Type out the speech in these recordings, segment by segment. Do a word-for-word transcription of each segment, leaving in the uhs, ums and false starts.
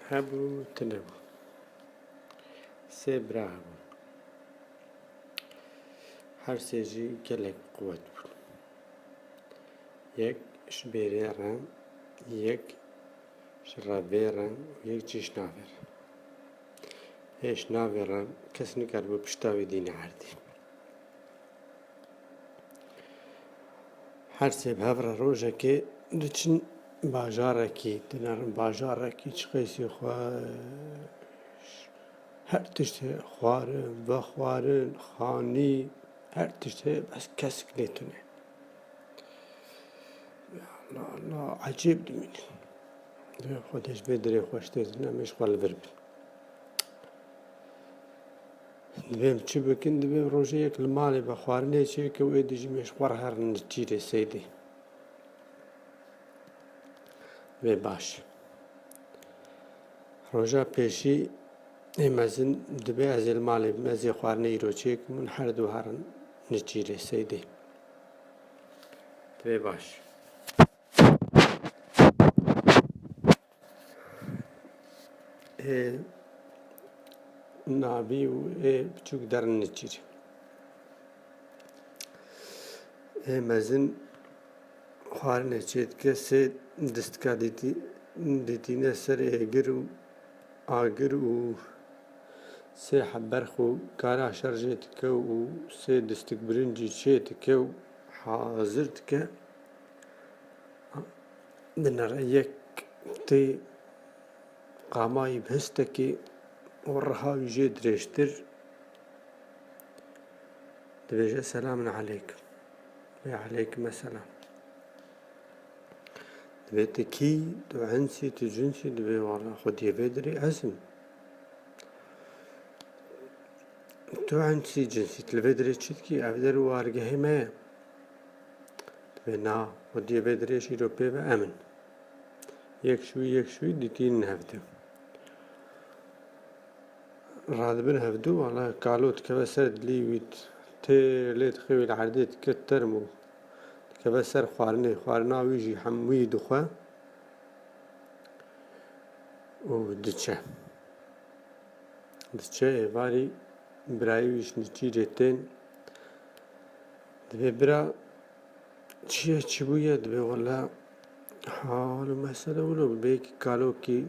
Hebû, tune bû. Sê bira hebûn. Her sê jî gelek quwet bûn. Yek ji bêrê re, yek ji revê re û yek jî ji navê re. Hê ji navê re kes nikaribû pişta wî dîne erdê. Her sê bi hev re rojekê diçin bajarekî, dinerin bajarekî, çi qeysî xweş. Her tişt heye, xwarin, vexwarin, xanî, her tişt heye, bes kesik lê tune. Ya Allah, Allah, ecêb dimînin. Divê Xwedê ji vê dirê xweştir din, em ê ji xwe li vir bin. Divê em çi bikin? Divê rojê yek li malê be xwarinê çêke û êdî jî em ê ji xwe re herin li çîrê seydê. Divê baş. Roja pêşî ê mezin dibê ez ê li malê bim, ez ê xwarinê îro çêkim û her du herin li çîrê seydê. Divê baş. Ê navî û ê biçûk derin li çîrê. Ê mezin xwarinê çê dike, sê distika dîtî-, dîtîne ser êgir û agir û sê heb berx û kara şer jê dike û sê distik birincî çê dike û hazir dike. Dinere yek tê qamayî bi histekê û riha wî jê dirêjtir dibêje, "Selamun aleykum." Ve aleykum selam. Divê tu kî, tu ensî, tu cinsî, divê wala xwediyê vê dirê ez im. Tu ensî, cinsî, tu li vê dirê çi dikî? Ev der û wargehê me ye. Divê na, xwediyê vê dirê jî îro pê ve em in. Yek ji wî, yek ji wî dîtînin hevdu. Radibin hevdu, wala kalo dikeve ser dilî wî, tê lê dixê wî li erdê dike term û dikeve ser xwarinê, xwarina wî jî hemûyî dixwe û diçe. Diçe êvarî birayê wî ji nêçîrê tên. Divê bira, çi ye, çi bûye? Divê wela hal û mesele wilo, belkî kalokî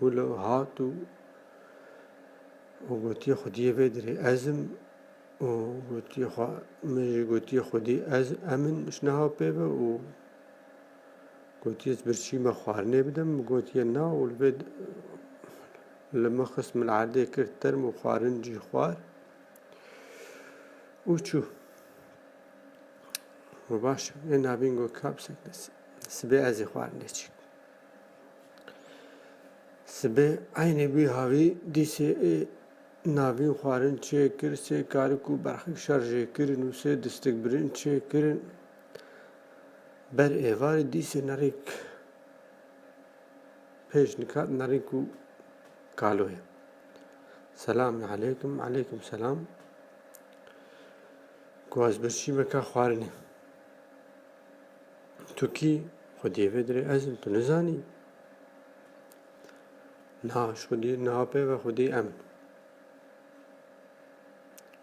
wilo hat û, û gotiye xwediyê vê dirê ez im û gotiye xwe, min jî gotiye xwedî ez, em in ji niha pê ve û gotiye ez birçî me xwarinê bidim, gotiye na û li vê d-, li min xist, min li erdê kir term û xwarin jî xwar û çû. Û baş, ê navîn got, "Ka bi sek de sibê ez ê xwarinê çêkim." Sibê eynê wî havî dîsê ê navîn xwarin çêkir, sê karik û berxik şer jê kirin û sê distik birin çêkirin. Ber êvarê dîsê nerîk pêş nikat, nerî ku kalo ye. Selamun aleykum, aleykum selam. Ku ez birçî me ka xwarinê. Tu kî? Xwediyê vê dirê ez im, tu nizanî? Niha ji xwedî, niha pê ve xwedî em in.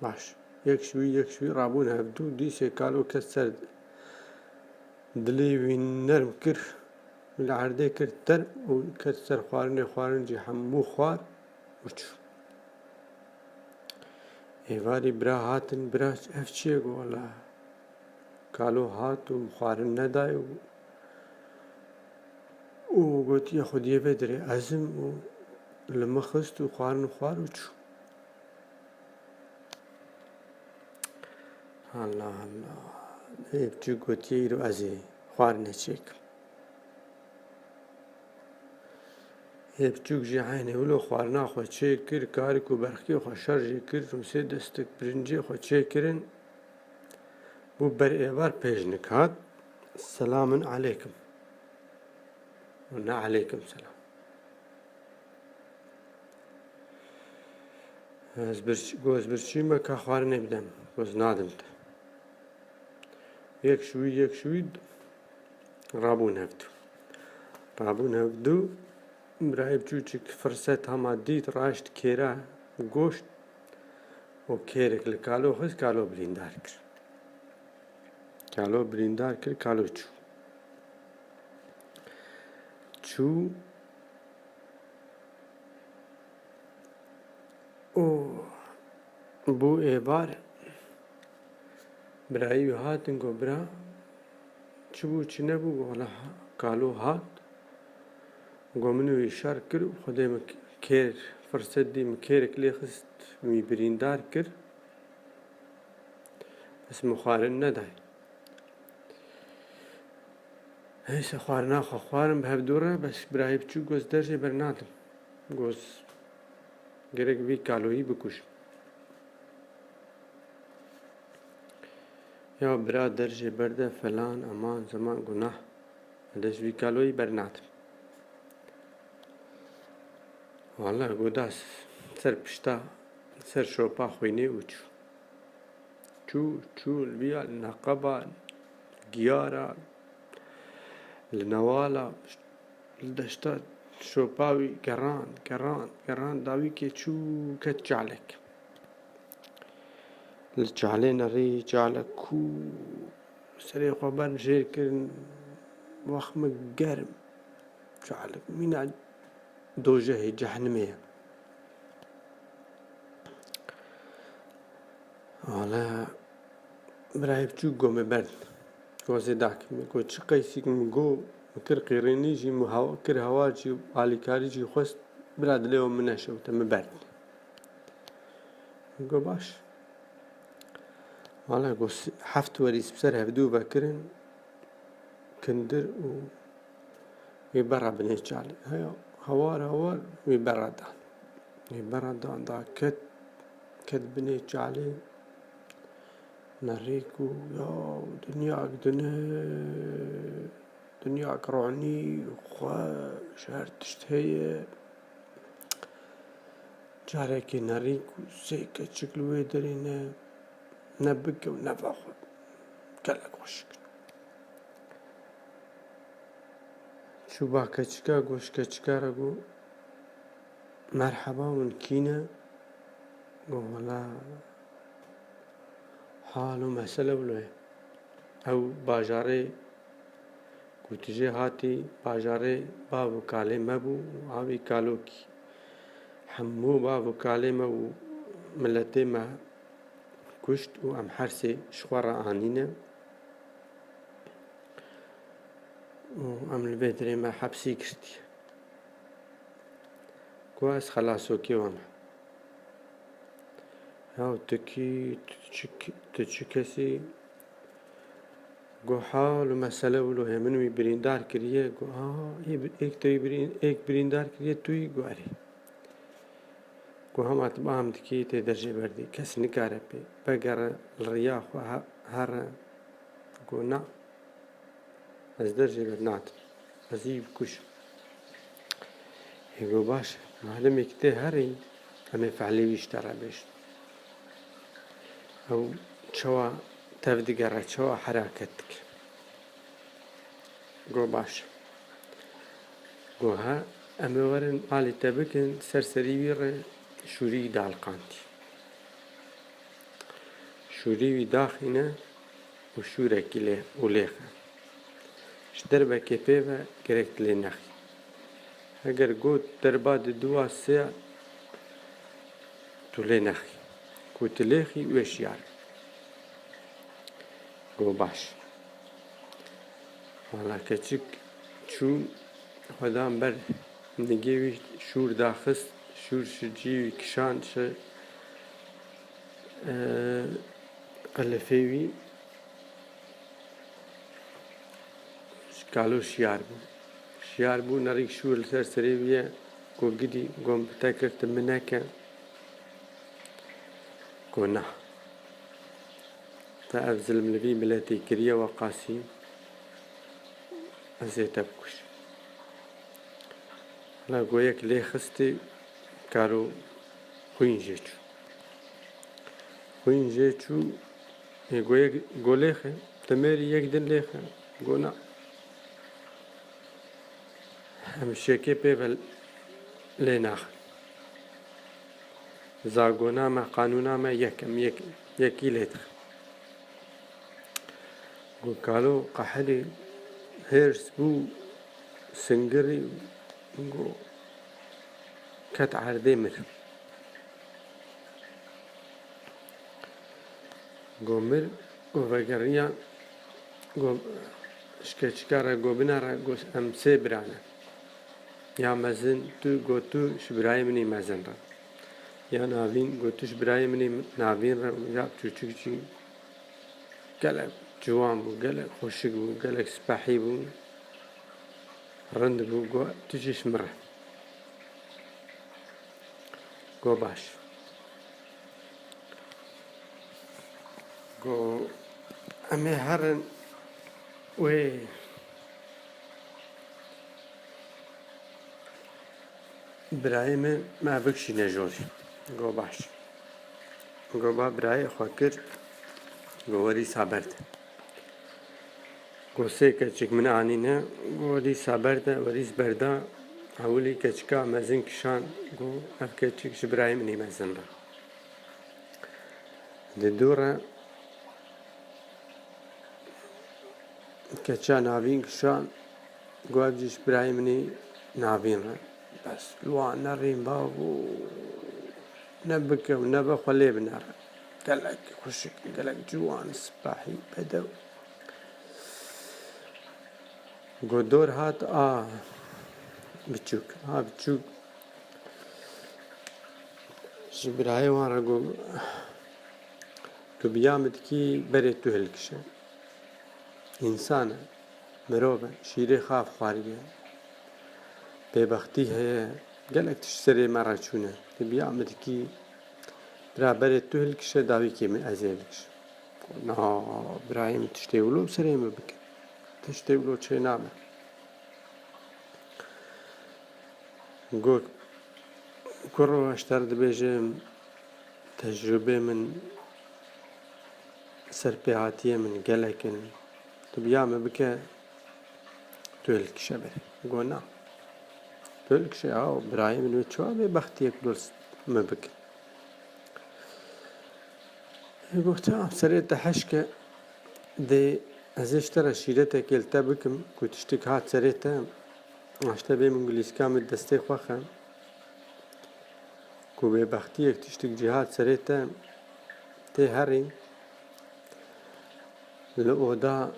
Baş. Yek ji wî, yek ji wî rabûn hevdû, dîsê kalo ket ser dilê wî nerm kir, li erdê kir term û ket ser xwarinê, xwarin jî hemû xwar û çû. Êvarî bira hatin, bira ev çi ye? Got, wela kalo hat û xwarin nedaye û, û gotiye xwediyê vê dirê ez im û li min xist û xwarin xwar û çû. Allah Allah. Ê biçûk gotiye, îro ez ê xwarinê çêkim. Ê biçûk jî eynê wilo xwarina xwe çêkir, karik û berxikê xwe şer jê kir, û sê destik birincê xwe çêkirin. Bû ber êvar pêjnik hat. Selamun aleykum. Û ne aleykum selam. Ez birç-, got, ez birçî me ka xwarinê bidem. Got, ez nadim te. Yek ji wî, yek ji wî rabûn hevdû. Rabûn hevdû, Birayê biçûçik firset hema dît, raşt kêra goşt û kêrek li kalo xist, kalo birîndar kir. Kalo birîndar kir, kalo çû. Çû û bû êvar. Birayê wî hatin, got, "Bira, çi bû, çi nebû?" Got, "Wela, kalo hat." Got, "Min wî şer kir û Xwedê min kêr, firset dî min kêrek lê xist, min wî birîndar kir. Bes min xwarin neday." Heyse xwarina xwe xwarin bi hevdû re, bes birayê biçûk got, "Dercê bernadim." Got, "Gerek vî kaloyî bikujim." Ya bira, dercê berde falan, eman zeman, gunah. Ez vî kaloyî bernadim. Wala, got, da ser pişta, ser şopa xwînê û çû. Çû, çû, li vîya, li neqeba, li giyara, li newala, li deşta şopa wî gerand, gerand, gerand, dawî kê çû ket çalek. Li çalê nerî, çalek kû serê xwe bern jêr kirin, wexmik germ, çalek mîna dojehê, cehnimê ye. Wala, birayê biçûk got, "Me berd." Got, "Zêdak." Min got, "Çi qeysîk?" Min got, "Min kir qîrînî jî, min hewa-, kir hewar jî, alîkarî jî xwest, bira dilê wan min neşewite, min berd." Min got, "Baş." Wala, got, "Heft werîs bi ser hevdû vekirin, kindir û wî berra binê çalê." Heya, hewar hewar wî berra dan. Wî berra dan da ket, ket binê çalê. Nerî ku ya dinyak din e, dinyak ronî, xweş, her tişt heye. Carekê nerî ku sê keçik li wê derê ne, ne bike û ne vexwe. Gelek xweşik. Çû ba keçika, got ji keçika re got, "Merheba, hûn kî ne?" Got, "Wela, hal û mesele wilo ye. Ew bajarê ku tu jê hatî, bajarê bav û kalê me bû û avî kalokî. Hemû bav û kalê me û miletê me kuşt û em her sê ji xwe re anîne." Û em li vê derê me hepsî girtiye. Ku ez xelasokê wan im. Ya tu kî, tu çi, tu çi kesî? Got, hal û mesele wilo ye, min wî birîndar kiriye. Got, a, ê bi-, êk te wî birîn-, êk birîndar kiriye tu yî? Got, erê. Got, hema tu bam dikî tê dercê berdî, kes nikare pê vegere, li riya xwe he-, here. Got, na. Ez dercê bernadim. Ez î bikujim. Ê got, baş e. Malimê ki tê herî, em ê fehlê wî ji te re bêjin. Ew çawa tev digere, çawa heraket dike. Got, baş e. Got, he, em ê werin alî te bikin, ser serî wî re şûrî daliqandî. Şûrî wî daxîne û şûrekî lê û lêxe. Ji derbekê pê ve gerek tu lê nexî. Heger got derba di dû a sê tu lê nexî. Ku tu lêxî wê şiyar be. Got, baş. Wala keçik çû xwe dan ber nigê wî, şûr daxist, şûr ji cî wî kişand, şi, e, qilifê wî ji kalo şiyar bû. Şiyar bû, nerîk şûr li ser serê wî ye, got, gidî, got, min bi te kir, tu min neke. Got, na. Te ev zilm li vî miletê kiriye weqasî, ez ê te bikujim. Hela goyek lê xistê, karo xwîn jê çû. Xwîn jê çû, ê goyek go lêxe, demêrî yek din lêxe, go na. Em şêkê pê ve lê naxin. Zagona me, qanûna me yek im, yek, yekî lê dixin. Got, kalo qehelî hêrs bû, singirî, got, ket erdê mir. Got, mir û vegeriya, got, ji keçika re, got, binare, got, em sê bira ne. Ya mezin tu, got, tu ji birayê min î mezin re. Ya navîn, got, tu ji birayê min î navîn re û ya çûçik jî gelek ciwan bû, gelek xweşik bû, gelek spehî bû, rind bû, got, tu jî ji min re. Got, baş. Got, em ê herin wê birayê min me bikişîne jorê. Got, baş. Got, ba birayê xwe kir, got, werî saber de. Got, sê keçik min anîne, got, werî saber de, werî berda, ewilî keçika mezin kişand, got, ev keçik ji birayê min î mezin re. Di dû re keça navîn kişand, got, ev jî ji birayê min î navîn re. Bes li wan nerîn bavo, ne bike û ne be xwe lê binere. Gelek xweşik, gelek ciwan, spahî, bedew. Got, dor hat a biçûk. A biçûk ji birayê wan re got, tu biya min dikî berê tu hilkişe. Însan e, mirov e, şîrê xav xwariye. Bêbextî heye, gelek tişt serê me re çûne. Tu biya min dikî bira berê tu hilkişe, dawîkê min ez ê hilkişim. Na, birayê min tiştê wilo serê min bike. Tiştê wilo çê nabe. Got, kuro, ez ji te re dibêjim, tecrûbê min, serpêhatiyê min gelek in. Tu biya min bike, tu hilkişe berê. Got, na. Tu hilkişe, ya, birayê min wê çawa bêbextiyek dost min bike? Ê, got, tamam, serê te heşke, dê ez ê ji te re şîretekê li te bikim, ku tiştik hat serê te, ez ji te bêm û gilîska min destê xwe xem, ku bêbextiyek tiştik cî hat serê te, tê herî li oda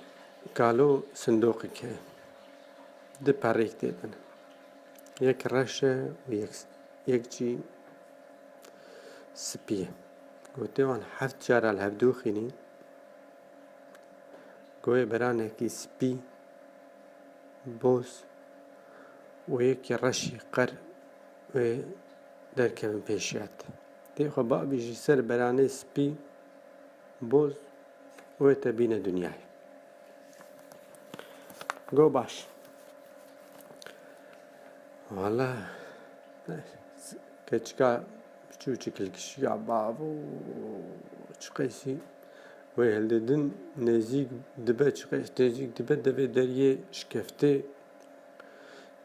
kalo sindoqek heye. Du perêk tê din. Yek reş e û yek, yek jî spî ye. Got, tê wan heft cara li hev dûxînî. Got, wê beranekî spî, boz û yekî reşî qer wê derkevin pêşiya te. Tê xwe babîjî ser beranê spî, boz û wê te bîne dinyayê. Go baş. Wala, keçika biçûçik hilkişiya bavo, çiqeysî wê hildidin nêzîk dibe, çiqeys nêzîk dibe devê deriyê şikeftê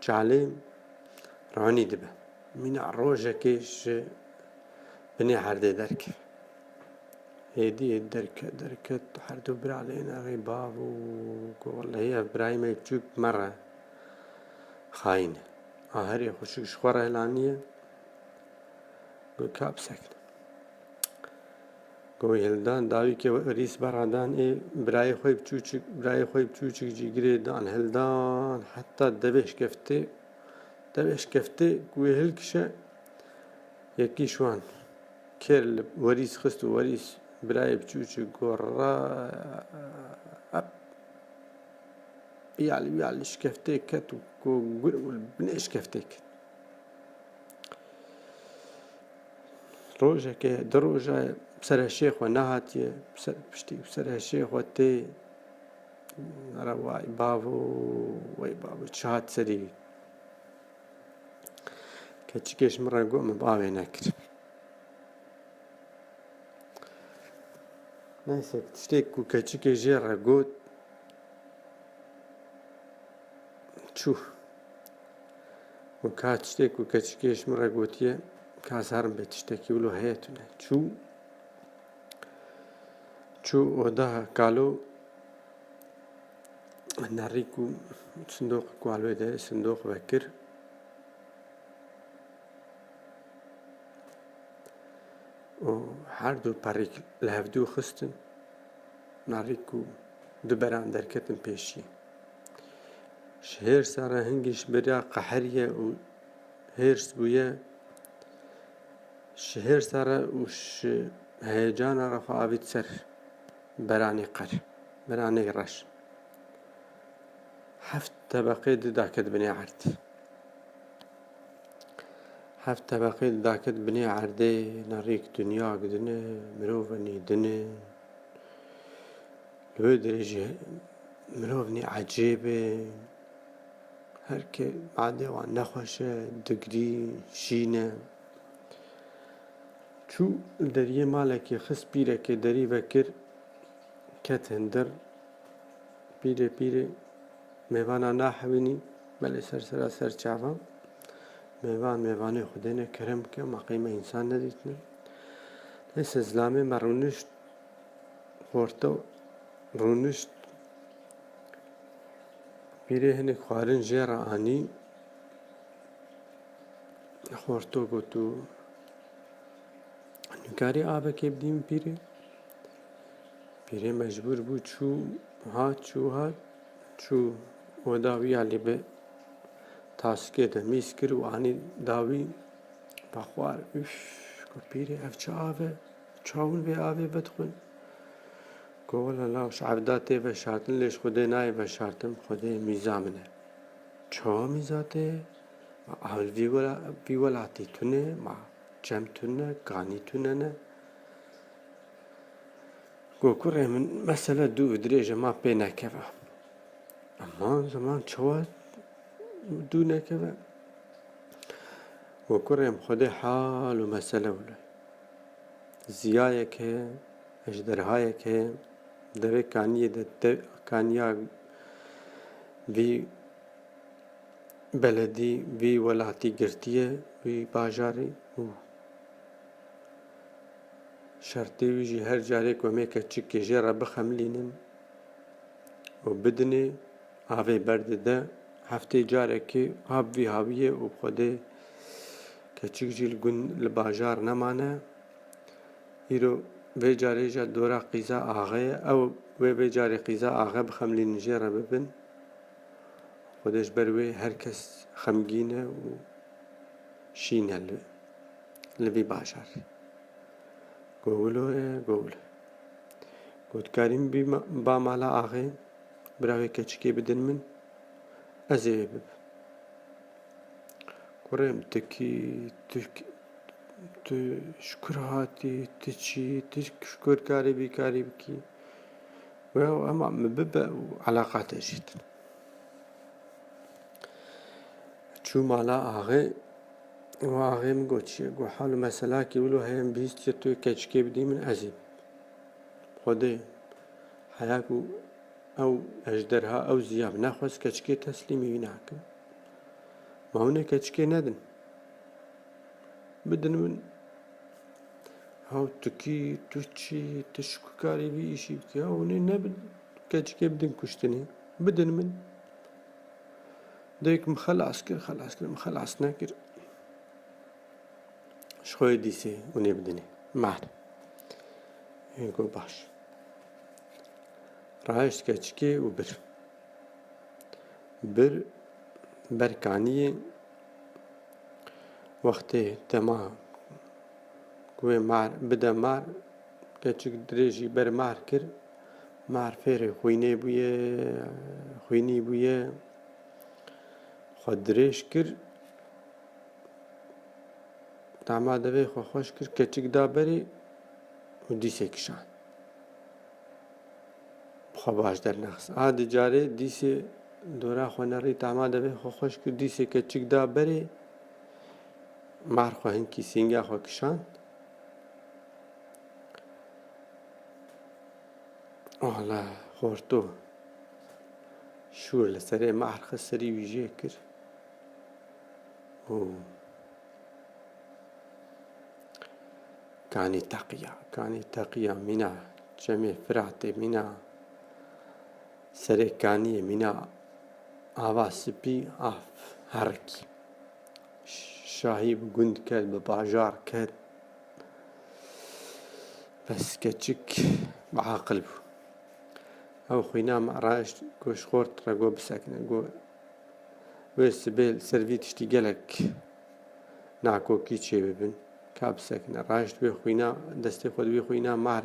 çalê ronî dibe. Mîna rojekê ji binê herdê derkeve. Êdî êdî derket, derket, her du bira lê nerî bav û got, wellehî ev birayê me biçûk me re xayîn e. A herê xweşik ji xwe re hilaniye. Got, ka bisekine. Got, hildan, dawî ke werîs bera dan, ê birayê xwe biçûçik, birayê xwe biçûçik cî girê dan, hildan, heta devê şikeftê, devê şikeftê ku wê hilkişe, yekî ji wan kêr li werîs xist û werîs birayê biçûçik got, ra, ep, ya li, ya li şikeftê ket û ku gur û li binê şikeftê ket. Rojeke, du roja ser heşê xwe nehatiye, ser, piştî ser heşê xwe tê, nere way bavo, way bavo, çi hat serî. Keçikê ji min re got, min bi avê nekir. Neyse, tiştê ku keçikê jê re got, çû. Û ka tiştê ku keçikê ji min re gotiye, ka ez herim bê tiştekî wilo heye tune. Çû, çû oda kalo, nerî ku sindoq ku alwê de sindoq vekir. Û her du perîk li hevdû xistin, narî ku du beran derketin pêşî. Ji hêrsa re hingî ji beriya qeheriye û hêrs bûye, ji hêrsa re û ji heyecana re xwe avît ser beranê qer, beranê reş. Heft tebeqê di daket binê erd. Heft tebeqê daket binê erdê, nerîk dinya gidine, mirovenî dine. Li wê dirê jî mirovnî ecêb e. Her ke madê wan nexweş e, digrî, şîn e. Çû deriyê malekê xist pîrekê derî vekir, ket hindir. Pîrê pîrê mêvana nahewînî, belê ser sera ser çavan. Mêvan mêvanê Xwedê ne, kerem bike, ma qey me însan nedîtine. Neyse, zilamê me rûnişt, xorto rûnişt. Pîrê hinek xwarin jê re anî. Xorto got û, "Nikarî avekê bidî min pîrê?" Pîrê mecbûr bû, çû, hat, çû, hat, çû oda wî ya lê bi taskê de mîz kir û anî da wî. Vexwar, "Üf," got, "pîrê, ev çi av e? Çawa hûn vê avê vedixwin?" Got, "Wela law, ji evda tê veşartin, lê ji Xwedê nayê veşartin, Xwedê mîza min e." "Çawa mîza te ye? Ma ew li vî wela-, vî welatî tune, ma çem tune, kanî tune ne?" Got, "Kurê min, mesele dû û dirêj e, ma pê nekeve." "Eman zeman çawa dû nekeve?" Got, "Kurê min, Xwedê hal û mesele wilo ye. Ziyayek heye, ejderhayek heye, devê kaniyê de, de-, kaniya vî beledî, vî welatî girtiye, vî bajarî û şertê wî jî her carê ku em ê keçikê jê re bixemilînin û bidinê, avê berdide, heftê carekê av vî hawiyê û bi Xwedê keçik jî li gund, li bajar nemane. Îro vê carê jî dora qîza axe ye. Ew wê vê carê qîza axe bixemilînin jê re bibin. Xwedê ji ber wê her kes xemgîn e û şîn e li, li vî bajarî." Got, "Wilo ye, got, wilo ye." Got, "Dikarî min bî ma-, ba mala axê, bira wê keçikê bidin min, ez ê wê bibim." "Kurê min, tu kî, tu kî, tu ji kur hatî, tu çî, tu ji kur karî vî karî bikî? Wê ew hema min bibe û eleqa te jî tune." Çû mala axê û axê min got, "Çi ye?" Got, "Hal û meselakî wilo heye, min bihîstiye tu keçikê bidî min, ez ê bibim. Xwedê, heya ku ew ejderha, ew ziya min nexwest keçikê teslîmî wî nakim. Ma hûn ê keçikê nedin? Bidin min." "Haw tu kî, tu çi, tu ji ku karî vî îşî bikî? Haw hûn ê nebin, keçikê bidin kuştinê. Bidin min." Dêk min xelas kir, xelas kir, min xelas nekir. "Ji xwe yê dîsê hûn ê bidinê." Mar. Ê, got, "Baş." Rahişt keçikê û bir. Bir ber kaniyê, wextê dema ku wê mar bide mar, keçik dirêjî ber mar kir. Mar fêrê xwînê bûye, xwînî bûye. Xwe dirêj kir. Tama devê xwe xweş kir, keçik da berê û dîsê kişand. Bi xwe baş dernexist. A di carê dîsê dora xwe nerî, tama devê xwe xweş kir, dîsê keçik da berê, mar xwe hinkî sînga xwe kişand. Wala xorto şûr li serê mar xist, serî wî jê kir. Û kanî teqiya, kanî teqiya mîna çemê Firatê, mîna serê kaniyê, mîna ava spî, af herikî. Şahî bi gund ket, bi bajar ket. Bes keçik bi aqil bû. Ew xwîna me raşt, got, ji xort re got bisekine. Got, wê sibê li ser vî tiştî gelek nakokî çêbibin. Ka bisekine. Raşt wê xwîna, destê xwe di wê xwîna mar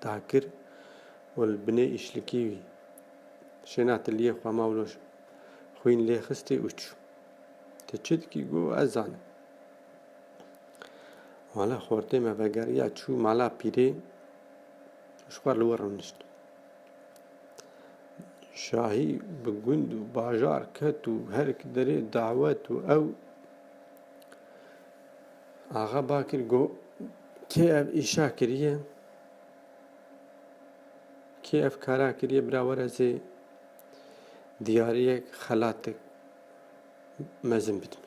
dakir û li binê îşlikî wî şêna tiliyê xwe ma wilo xwîn lê xistê û çû. Tu çi dikî? Got, ez zanim. Wala xortê me vegeriya çû mala pîrê, ji xwe li wir rûnişt. Şahî bi gund û bajar ket û her ki derê dawet û ew axa bakir, got, kê ev îşa kiriye? Kê ev kara kiriye? Bira were ez ê diyariyek, xelatek mezin bidim.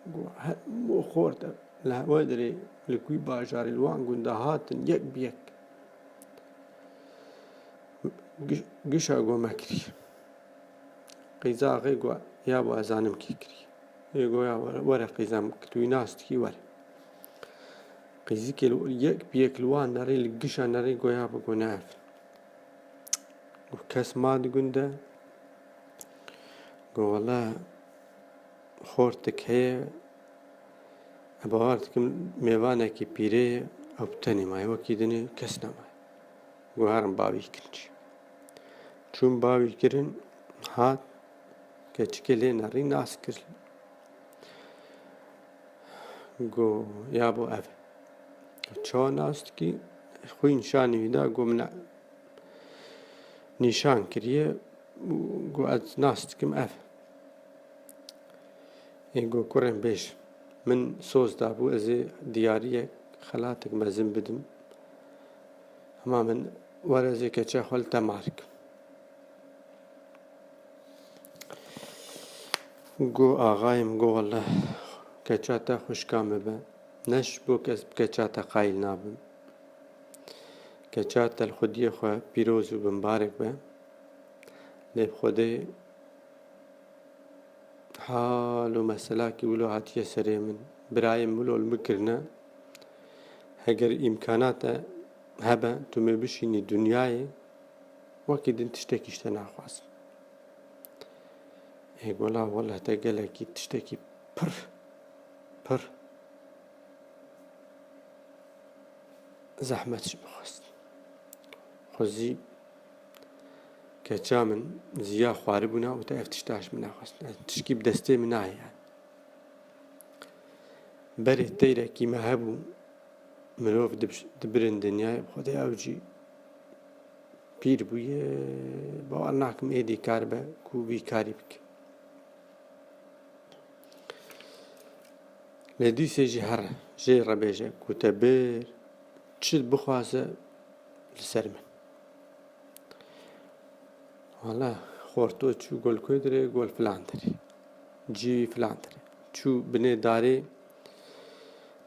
Got, he, got, xort e, li we dirê, li ku bajarê, li wan gunda hatin, yek bi yek. Giş-, gişa got me kiriye. Qîza axê got, ya bo ez zanim kê kiriye. Ê got, ya were, were qîza min, tu wî nas dikî, were. Qîzikê li, yek bi yek li wan nerê, li gişa nerê got, ya bo, got, ne ev. Got, kes ma di gund de? Got, wele xortik heye, ez bawer dikim mêvanekî pîrê ye, ew bi tenê maye, wekî dinê kes nemaye. Got, herin bavî kirin jî. Çûn bavî kirin, hat, keçikê lê nerî nas kir. Got, ya bo ev e. Çawa nas dikî? Xwîn şanî wî da, got, min nîşan kiriye û got, ez nas dikim ev. Ê got, kurê min, bêje. Min soz dabû ez ê diyariyek, xelatek mezin bidim. Hema min were ez ê keça xwe li te mar kim. Got, axayê min, got, wele keça te xwişka min be. Ne ji bo kes bi keça te qayîl nabim. Keça te li xwediyê xwe pîroz û bimbarek be. Lê bi Xwedê hal û meselakî wilo hatiye serê min. Birayê min wilo li min kirine. Heger îmkana te hebe, tu mê bişînî dinyayê, wekî din tiştekî ji te naxwazim. Ê got, wela wele te gelekî tiştekî pir, pir zehmet ji min xwest. Xwezî keça min ziya xwaribûna û te ev tişta ji min nexwest. Tişkî bi destê min nayê yani. Berê teyrekî me hebû, mirov dib-, dibirin dinyayê, bi Xwedê ew jî pîr bûye, bawer nakim êdî karibe ku vî karî bike. Lê dîsê jî here, jê re bêje ku te bir, çi bixwaze li ser min. Wala, xorto çû gol ku dirê, gol filan dirê. Cî filan dirê. Çû binê darê,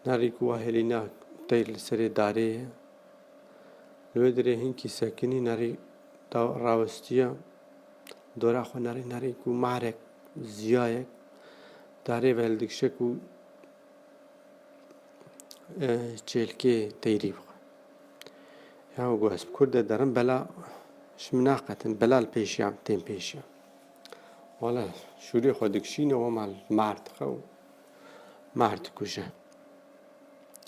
nerî ku wa hêlîna teyr li serê darê ye. Li wê dirê hinkî sekinî, nerî da-, rawistiya dora xwe, nerî, nerî ku marek, ziyayek darê ve hildikşe ku e, çêlkê teyrî bixwe. Ya got, ez bi kur de derim, bela ji min naqetin, bela li pêşiya min tên pêşiya. Wala, şûrê xwe dikişîne, wema li mar dixe û mar dikuje.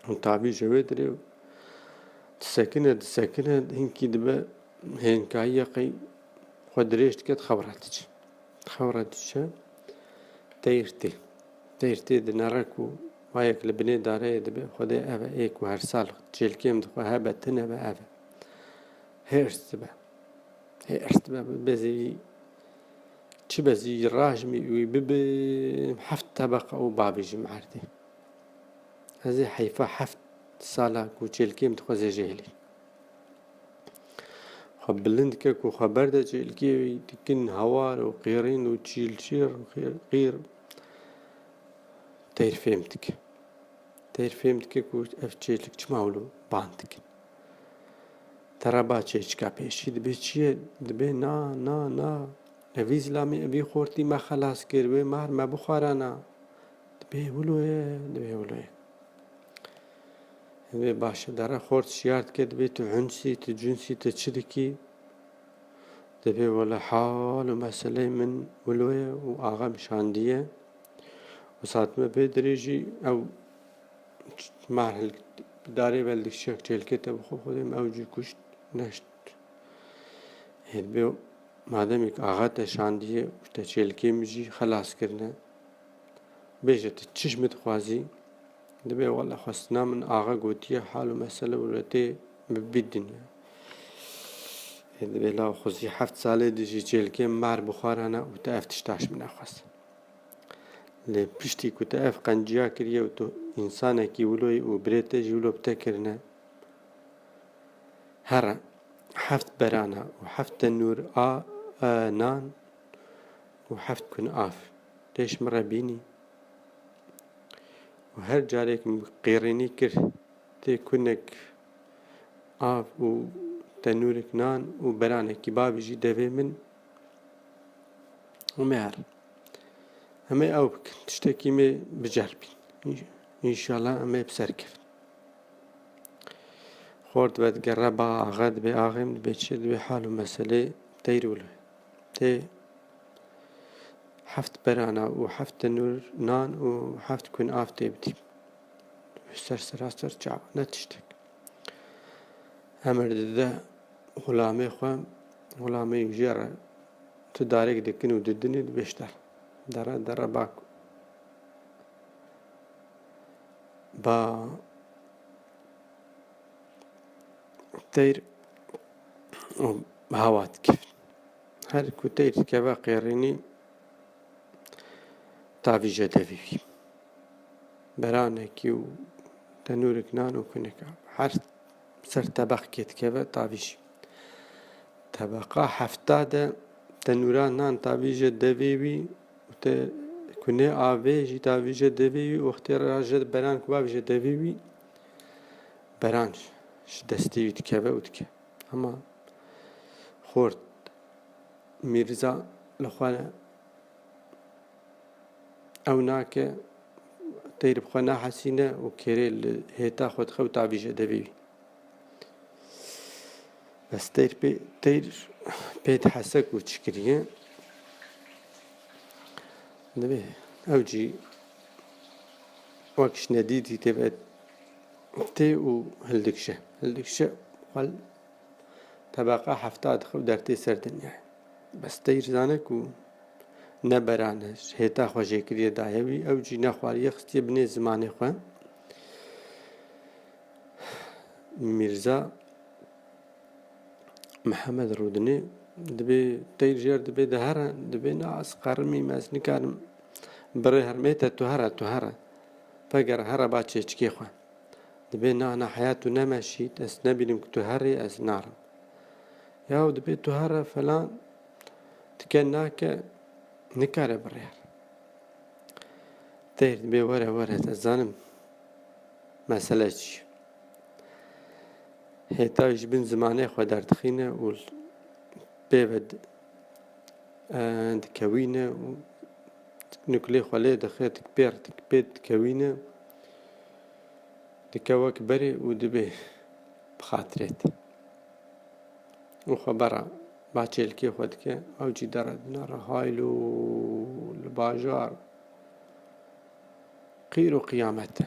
Û tabî ji wê dirê disekine, disekine, hinkî dibe hênkayiyê, qey xwe dirêj dike, dixebre diçe. Dixebre diçe, teyr tê. Teyr tê dinere ku wayek li binê dareyê dibe, Xwedê ev e, ê ku her sal çêlkê min dixwe hebe, tune be, ev e. Hêrs dibe. Hêrs dibe, bezê wî, çi bezî rajmî wî bibim heft tebeqa û bavêjim erdê. Ez ê heyfa heft sala ku çêlkê min dixwe zê jê hilî. Xwe bilind dike ku xwe berde çêlkê wî, dikin hawar û qêrîn û çîlçîr û qîr, qîr. Teyr fêm dike. Teyr fêm dike ku ev çêlik çima wilo bang dikin. Te re ba çêçika pêşî dibê çi ye? Dibê na, na, na. Evî zilamî, evî xortî me xelas kir, wê mar me bixwarana. Dibê wilo ye, dibê wilo ye. Dibê baş e, dere xort şiyar dike, dibê tu hunsî, tu cunsî, tu çi dikî? Dibê wele hal û meseleyê min wilo ye û axa min şandiye. Û saet me pê dirêjî ew mar hil-, darê vel dikişek çêlkê te bixwe xwedê min ew cî kuşt neşt. Ê dibê mademê axa te şandiye û te çêlkê min jî xelas kirine, bêje tu çi ji min dixwazî? Dibê wele xwestina min axa gotiye hal û mesele û re tê bi bî dinya. Ê dibê law xwezî heft salê dijî çêlkê mar bixwarana û te ev tişta ji min nexwest. Lê piştî ku te ev qenciya kiriye û tu însanekî wilo yî û birê te jî wilo bi te kirine, here heft berana û heft tenûr a, e, nan û heft kun av tê ji min re bînî. Û her carek min qêrînî kir, tê kunek av û tenûrek nan û beranekî bavêjî devê min û me her. Em ê ew bikin, tiştekî me biceribîn. Înşallah em ê bi ser kevin. Xort vedigere ba axe, dibê axê min, dibê çi, dibê hal û meselê teyr wilo. Tê heft berana û heft tenûr nan û heft kun av tê bidî. Ser sera ser çawa, ne tiştek. Emir dide xulamê xwe, xulamê wî jê re tu darek dikin û didinê dibê ji der. Dere, dere bak. Ba teyr û hewa dikevin. Her ku teyr dikeve qêrînî tavîje devê wî. Beranekî û tenûrek nan û kunek av. Her ser tebeqkê dikeve tavîjî. Tebeqa hefta de tenûra nan tavîje devê wî û te kunê avê jî tavîje devê wî û wextê raje beran ku bavîje devê wî, beran ji destê wî dikeve û dike. Hema xort Mîrza li xwe ew nake, teyr bi xwe nahesîne û kêrê li hêta xwe dixe û tavîje devê wî. Bes teyr pê, teyr pê dihese ku çi kiriye. Divê ew jî wek ji nedîtî tê ve tê û hildikşe. Hildikşe xwe li tebeqa hefta dixe û dertê ser dinyayê. Bes teyr zane ku ne beran e, ji hêta xwe jêkiriye daye wî, ew jî nexwariye xistiye binê zimanê xwe. Mîrza Mihemed Rûdinê dibê teyr jêr dibê de here, dibê na ez qerimîm, ez nikarim birê herim. Ê te tu here, tu here. Vegere here ba çêçikê xwe. Dibê na, na heya tu nemeşît, ez nebînim ku tu herî, ez narim. Yaw dibê tu here falan, dike nake, nikare birê here. Teyr dibê were, were, ez zanim mesele çi ye. Hêta ji bin zimanê xwe derdixîne û pê ve di-, e, dikewîne û nuklê xwe lê dixe, tik pêr, tik pê dikewîne, dike wek berê û dibê bi xatirê te. Û xwe bera ba çêlkê xwe dike, ew jî dere dinere haylo li bajar. Qîr û qiyamet e.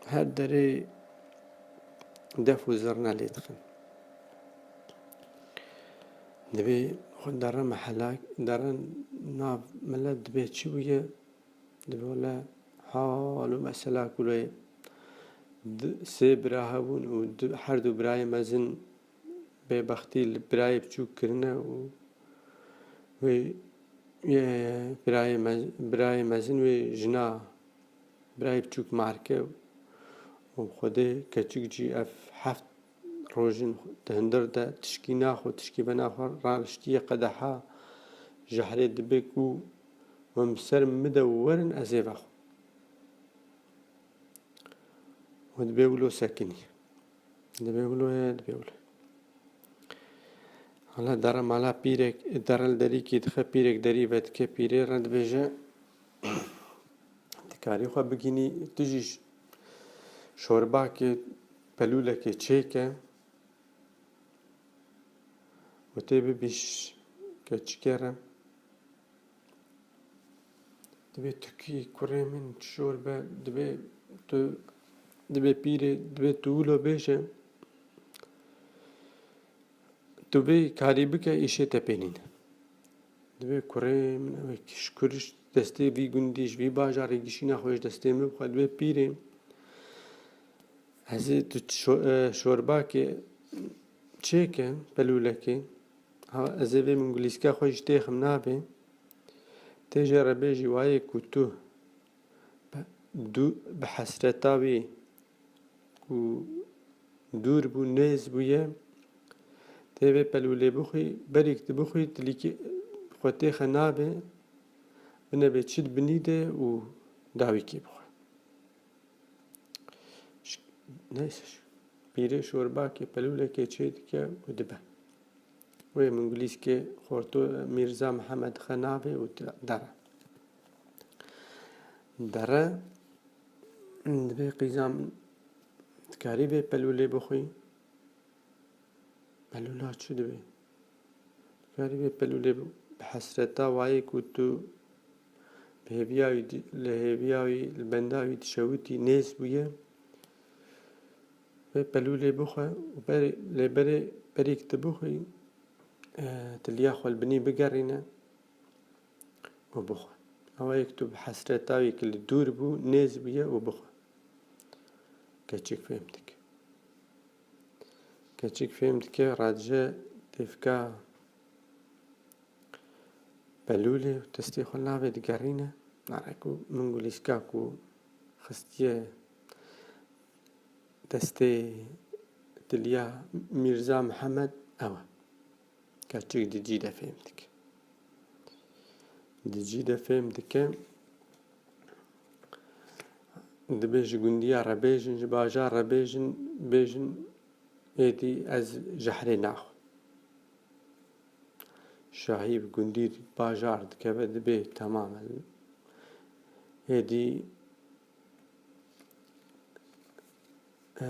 Her derê def û zirne lê dixin. Dibê xwe dere mehela, dere nav milet, dibê çi bûye? Dibê wele hal û mesela ku lê di-, sê bira hebûn û du-, her du birayê mezin bêbextî li birayê biçûk kirine û wê, yê, birayê mez-, birayê mezin wê jina, birayê biçûk marke û Xwedê keçik jî ev heft rojin di hundir de tişkî naxwe, tişkî venaxwe, raniştiye qedeha jehrê, dibê ku hûn bi ser min de werin, ez ê vexwim. Û dibê wilo sekinî. Dibê wilo ye, dibê wilo. Hala dere mala pîrek, dere li derîkî dixe, pîrek derî vedike, pîrê re dibêje, "Dikarî xwe bigînî, tu jî ş-, şorbakê, pelûlekê çêke û tê bibîş keçikê re." Dibê tu kî kurê min, çi şorbe, dibê tu, dibê pîrê, dibê tu wilo bêje, tu vê karî bike, îşê te pê nîne. Dibê kurê min, ew ê ji kur, ji destê vî gundî, ji vî bajarê gişîna xwe ji destê min bixwe, dibê pîrê. Ez ê tu şo-, e, şorbakê çêke, pelûlekê. Ha, ez ê vê min gulîska xwe jî têxim navê. Tê jê re bêjî wayê ku tu bi, dû-, bi hesreta wî ku dûr bû, nêz bûye, tê vê pelûlê bixwî, berîk tu bixwî, tu lîkî xwe têxe navê, binebê çi di binî de û dawî kê bixwe. Ş-, neyse, ş-, pîrê şorbakê pelûlekê çê dike û dibe. Wê min gulîskê xorto Mîrza Mihemed dixe navê û di-, dere. Dere, dibê qîza min, dikarî vê pelûlê bixwî? Pelûla çi dibê? Dikarî vê pelûlê bi hesreta wayê ku tu bi hêviya wî di-, li hêviya wî, li benda wî dişewitî, nêz bûye. Vê pelûlê bixwe û berê, lê berê, berîk tu bixwî, e, tu liya xwe li binî bigerîne û bixwe. Ew yek tu bi hesreta wî ki li dûr bû, nêz bûye û bixwe. Keçik fêm dike. Keçik fêm dike, radije têvka pelûlê û destê xwe navê digerîne. Nare ku min gulîska ku xistiye destê tiliya Mîrza Mihemed ew e. Keçik di cî de fêm dike. Di cî de fêm dike. Dibê ji gundiya re bêjin, ji bajar re bêjin, bêjin, êdî ez jehrê naxwim. Şahî bi gundî bajar dikeve, dibê temam e. Êdî, e,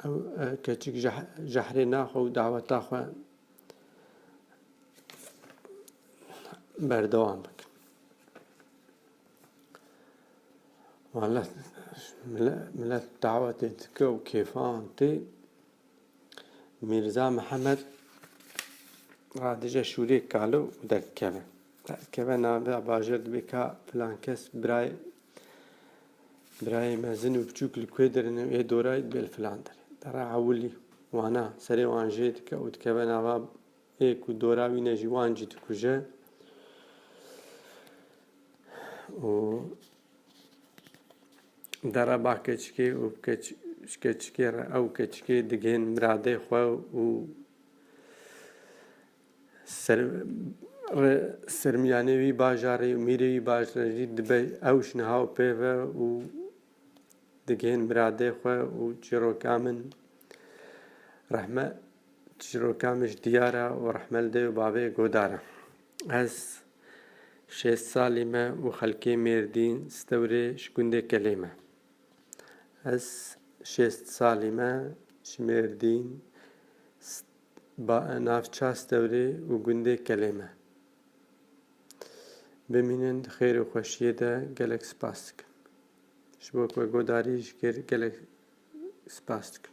ew, e, keçik jeh-, jehrê naxwe û daweta xwe berdewam bikin. Wele mile-, milet dawetê dike û kêfan tê. Mîrza Mihemed radije şûrê kalo û derdikeve. Derdikeve navê bajêr, dibê ka filan kes birayê, birayê mezin û biçûk li kuê derê ne, ê dorayî dibê li filan derê. Dere ewilî wana serê wan jê dike û dikeve nava ê ku dora wî ne jî wan jî dikuje. Û dere ba keçikê û keç-, ji keçikê re ew keçikê digihên miradê xwe û ser-, re-, sermiyanê wî bajarê û mîrê wî bajarê jî dibe ew ji niha û pê ve û digihên miradê xwe û çîroka min rehme-, çîroka min ji diyar e û rehme li dê û bavê godar e. Ez şêst salî me û xelkê Mêrdîn Stewrê ji gundê Kelê me. Ez şêst salî me ji Mêrdîn, St-, ba-, navça Stewrê û gundê Kelê me. Bimînin di xêr û xweşiyê de, gelek spas dikim. Ji bo ku we godarî ji kêr gelek spas dikim.